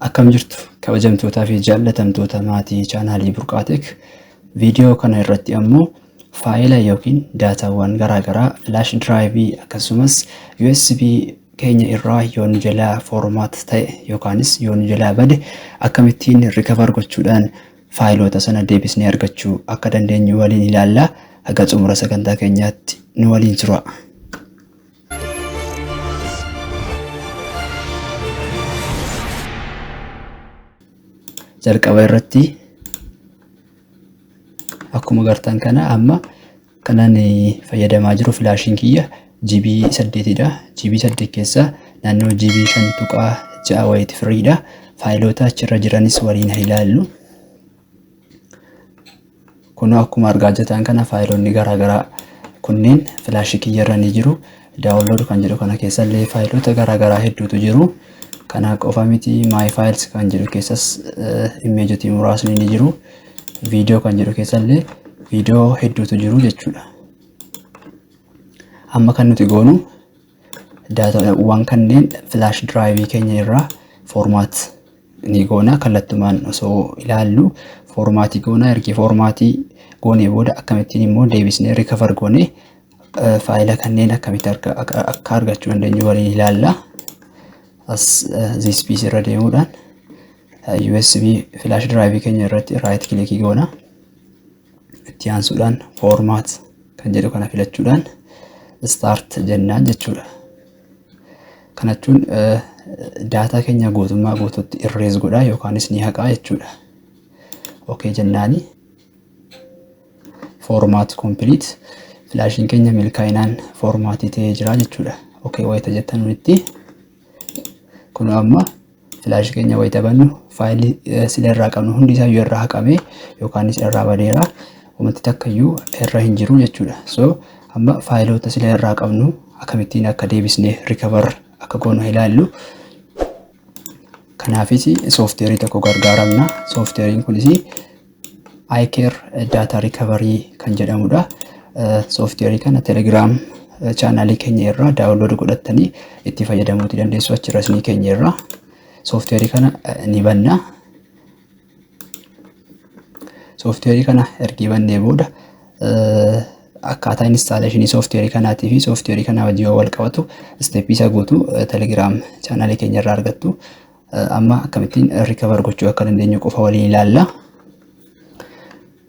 Akkam jirtu, kabajamtootaa fi jaallatamtoota maatii chaanaalii Burqaateek? Viidiyoo kana irratti ammoo faayila yookiin daataawwan garaagaraa flash drive akkasumas USB keenya irraa yoo nu jalaa format ta'e yookaanis yoo nu jalaa bade akkamittiin recover gochuudhaan faayiloota sana deebisnee argachuu akka dandeenyu waliin ilaalla. Haga xumura sagantaa keenyaatti nu waliin tura. Jalqaba irratti akkuma gartan kana amma kanan fayyadamaa jiru filaashiin kiyya GB 8dha. GB 8 keessaa naannoo GB 5.6 wayiiti firiidha. Faayiloota achirra jiranis waliin haa ilaallu. Kunoo akkuma argaa jirtan kana faayiloonni garaagaraa kunneen filaashii kiyya irra ni jiru. Download kan jedhu kana keessa illee faayiloota garaagaraa hedduutu jiru. Kana qofa miti, my files kan jedhu keessas imeejotii muraasni ni jiru. Viidiyoo kan jedhu keessa illee viidiyoo hedduutu jiru jechuudha. Amma kan nuti goonu daataawwan kanneen flash drive keenya irraa format ni goona. Kallattumaan osoo ilaallu foormaatii goona. Ergi foormaatii goonee booda akkamittiin immoo deebisnee recover goonee faayila kanneen akkamitti akka argachuu dandeenyu waliin ilaalla. As this PC irra deemuudhaan USB flash drive keenya irratti right click goona. Itti aansuudhaan format kan jedhu kana filachuudhaan start jennaan jechuudha. Kana jechuun daataa keenya guutummaa guutuutti erase godha yookaanis ni haqaa jechuudha. Okay jennaani format complete, filaashiin keenya milkaa'inaan foormaatii ta'ee jira jechuudha. Okay wayita jettan nutti kun amma filaashii keenya wayita bannu faayilii sila irraa qabnu hundi isaa iyyuu irraa haqamee yookaanis irraa badeera. Wanti takka iyyuu irra hin jiru jechuudha. So amma faayiloota sila irraa qabnu akkamittiin akka deebisnee recover akka goonu ilaallu. Kanaafis sooftiweerii tokko gargaaramna. Sooftiweeriin kunis iCare Data Recovery kan jedhamudha. Sooftiweerii kana Telegram chaanaalii keenya irraa download godhattanii itti fayyadamuuti dandeessu, achirra isinii keenya irraa. Sooftiweerii kana ni banna. Sooftiweerii kana ergi bannee booda akkaataa instaaleeshinii sooftiweerii kanaatii fi sooftiweerii kana wajjin wal qabatu isteeppii isaa guutuu Telegram chaanaalii keenya irraa argattu. Amma akkamittiin recover gochuu akka dandeenyu qofa waliin ilaalla.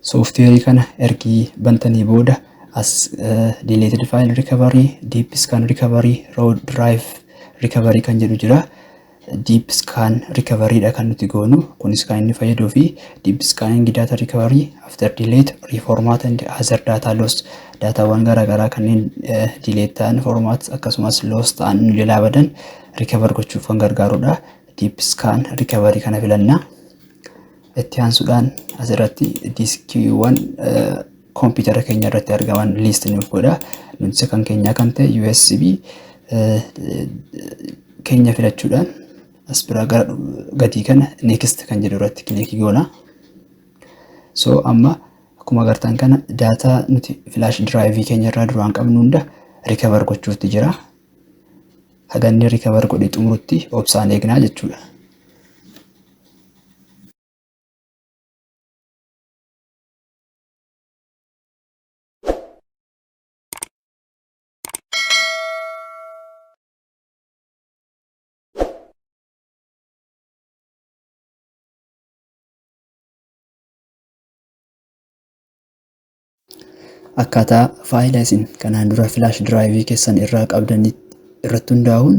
Sooftiweerii kana ergi bantanii booda as deleted file recovery, deep scan recovery, raw drive recovery kan jedhu jira. Deep scan recovery dha kan nuti goonu. Kunis kan inni fayyaduu fi deep scanning data recovery after delete, reformat and other data loss, daataawwan garaagaraa kanneen delete ta'an, format akkasumas loss ta'an, nu jalaa badan recover gochuuf kan gargaarudha. Deep scan recovery kana filanna. Itti aansuudhaan asirratti diiskiiwwan kompiitara keenya irratti argaman list nuuf godha. Nuti kan keenyaa kan ta'e USB keenya filachuudhaan as biraa gara gadii kana next kan jedhu irratti kilikii goona. So amma akkuma agartan kana daataa nuti flash drive keenya irraa duraan qabnu hunda recover gochuutti jira. Haga inni recover godhee xumurutti obsaan eegnaa jechuudha. Akkaataa faayila isin kanaan dura flash drive keessan irraa qabdan irratti hundaa'uun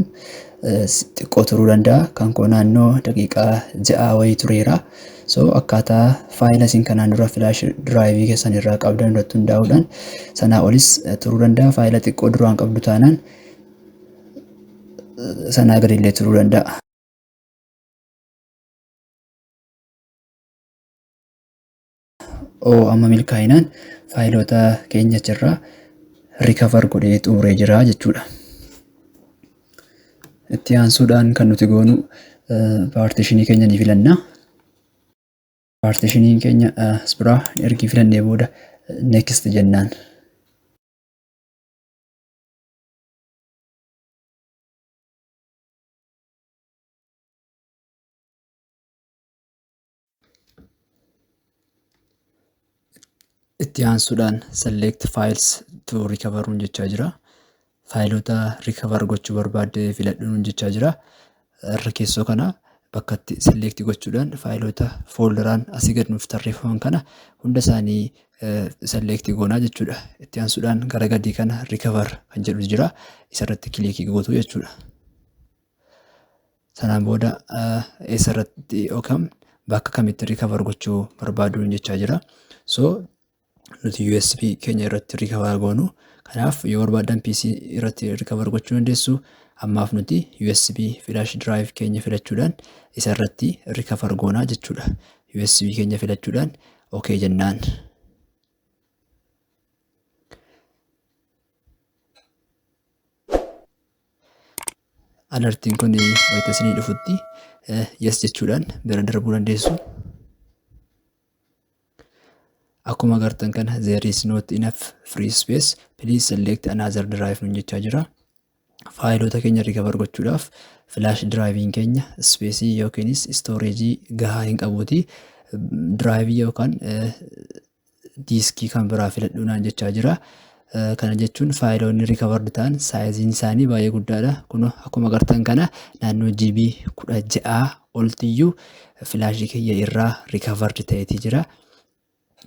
xiqqoo turuu danda'a. Kan koo naannoo daqiiqaa 6 wayii tureera. So akkaataa faayila isin kanaan dura flash drive keessan irraa qabdan irratti hundaa'uudhaan sanaa olis turuu danda'a. Faayila xiqqoo duraan qabdu taanaan sanaa gadillee turuu danda'a. Oo, amma milkaa'inaan faayiloota keenya achirraa recover godhee xumuree jira jechuudha. Itti aansuudhaan kan nuti goonu paartishinii keenya ni filanna. Paartishiniin keenya as biraa ergi filannee booda next jennaan. Itti aansuudhaan "Select files to recover" jechaa jira. Faayilota recover gochuu barbaadde filadhu jechaa jira. Irra keessoo kana bakka itti select gochuudhaan faayilota folderaan asii gad nuuf tarreeffaman kana hunda isaanii select goonaa jechuudha. Itti aansuudhaan gara gadii kana "Recover" kan jedhu jira. Isarratti click gootu jechuudha. Sanaan booda eessarratti yookaan bakka kamitti recover gochuu barbaadu jechaa jira. So nuti USB keenya irratti recover goonu. Kanaaf yoo barbaadan PC irratti recover gochuu dandeessu. Ammaaf nuti USB flash drive keenya filachuudhaan isa irratti recover goonaa jechuudha. USB keenya filachuudhaan OK jennaan. Alertiin kun wayita isinii dhufutti "Yes" jechuudhaan bira darbuu dandeessu. Akkuma agartan kana "There is not enough free space, please select another drive" nun jechaa jira. Faayilota keenya recover gochuudhaaf flash drive'n keenya space yookiinis storage gahaa hin qabuuti. Drive yookaan diiskii kan biraa filadhu naan jechaa jira. Kana jechuun faayiloonni recovered ta'an sizeiin isaanii baay'ee guddaadha. Kun akkuma agartan kana naannoo GB 16 oltiyyuu filaashii kiyya irraa recovered ta'eetii jira.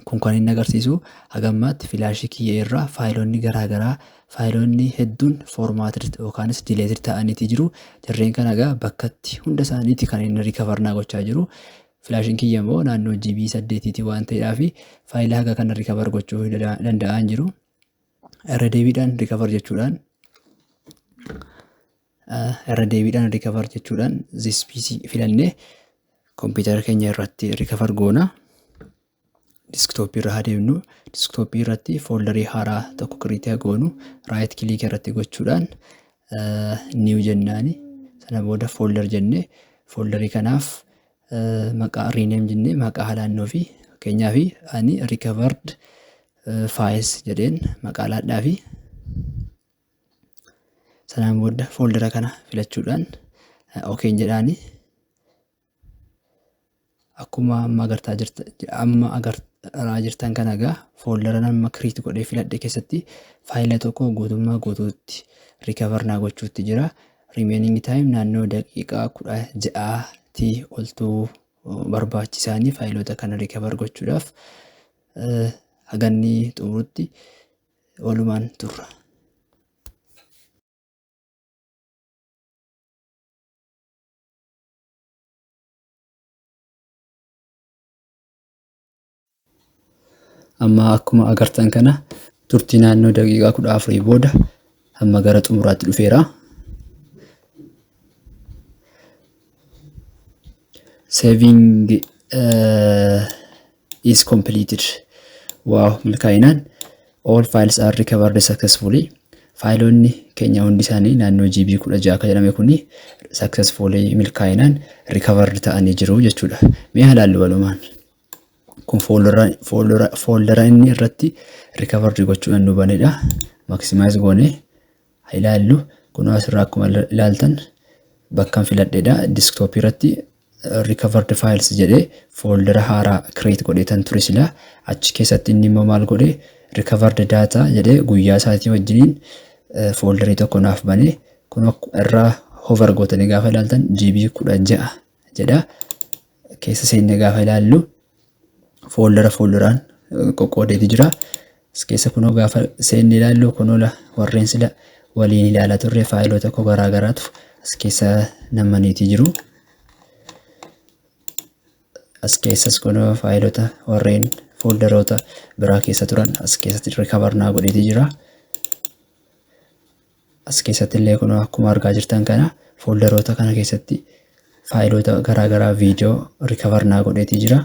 Kun kan inni agarsiisu hagammaatti filaashii kiyya irraa faayilonni garaagaraa, faayilonni hedduun formatted yookaanis deleted ta'aniitii jiru. Jarreen kana egaa bakkatti hunda isaaniiti kan inni recover naa gochaa jiru. Filaashiin kiyya immoo naannoo GB 8ti waan ta'eedhaaf faayila haga kana recover gochuu danda'aa hin jiru. Irra deebiidhaan recover jechuudhaan This PC filannee kompiitara keenya irratti recover goona. Desktopii irra haa deemnu. Desktopii irratti folderii haaraa tokko create haa goonu. Right click irratti gochuudhaan "New" jennaani. Sana booda "Folder" jennee folderii kanaaf maqaa "Rename" jennee maqaa haa laannuu fi fakkeenyaaf ani "Recovered files" jedheen maqaa laadhaa fi sanaan booda foldera kana filachuudhaan OK'n jedhaani. Akkuma amma agartaa jirtan kana egaa foldera amma create godhee filadhe keessatti faayila tokko guutummaa guutuutti recover naa gochuutti jira. Remaining time naannoo daqiiqaa 16tii oltuu barbaachisaanii faayilota kana recover gochuudhaaf haganni xumurutti walumaan turra. Amma akkuma agartan kana turtii naannoo daqiiqaa 14 booda hamma gara xumuraatti dhufeera. Saving is completed. Wow, milkaa'inaan all files are recovered successfully. Faayilonni keenya hundi isaanii naannoo GB 16 akka jedhame kuni successfully, milkaa'inaan recovered ta'anii jiru jechuudha. Mee haa ilaallu walumaan. Kun foldera inni irratti recovered gochuudhaan nu banedha. Maximize goonee haa ilaallu. Kun asirraa akkuma ilaaltan bakkan filadhedha. Desktop irratti "Recovered files" jedhee foldera haaraa create godhee tan ture sila achi keessatti inni immoo maal godhee, "Recovered data" jedhee guyyaa isaatii wajjiniin folderii tokko naaf banee. Kun irraa hover gootanii gaafa ilaaltan GB 16 jedha. Keessa seennee gaafa ilaallu foldera folderaan qoqqoodeeti jira. As keessa kunoo gaafa seennee ilaallu kunoo warreen sila waliin ilaalaa turre faayilota tokko garaa garaatu as keessa namaniitii jiru. As keessas kunoo faayilota warreen folderoota biraa keessa turan as keessatti recover naa godheeti jira. As keessatti illee kunoo akkuma argaa jirtan kana folderoota kana keessatti faayilota garaa garaa, viidiyoo recover naa godheeti jira.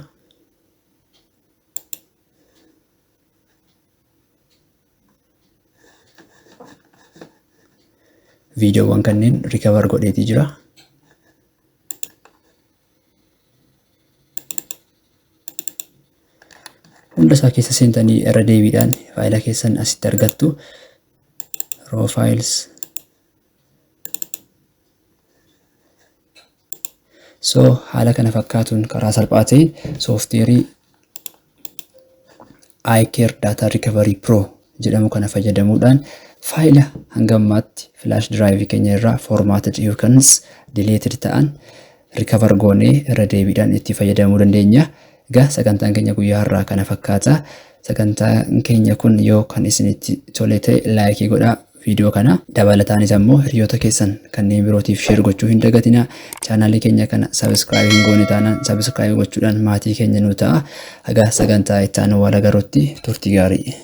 Viidiyoowwan kanneen recover godheeti jira. Hunda isaa keessa seentanii irra deebiidhaan faayila keessan asitti argattu. Raw files. So haala kana fakkaatuun karaa salphaa ta'een sooftiweerii iCare Data Recovery Pro jedhamu kana fayyadamuudhaan faayila hanga ammaatti flash drive keenya irraa formatted yookaan deleted ta'an recover goonee irra deebiidhaan itti fayyadamuu dandeenya. Egaa sagantaan keenya guyyaa har'aa kana fakkaata. Sagantaan keenya kun yoo kan isinitti tole ta'e, like godhaa viidiyoo kana. Dabalataanis ammoo hiriyoota keessan kanneen birootiif share gochuu hin dagatinaa. Chaanaalii keenya kana subscribe hin goone taanaan subscribe gochuudhaan maatii keenya nu ta'a. Egaa sagantaa itti aanu wal agarrutti turtii gaarii.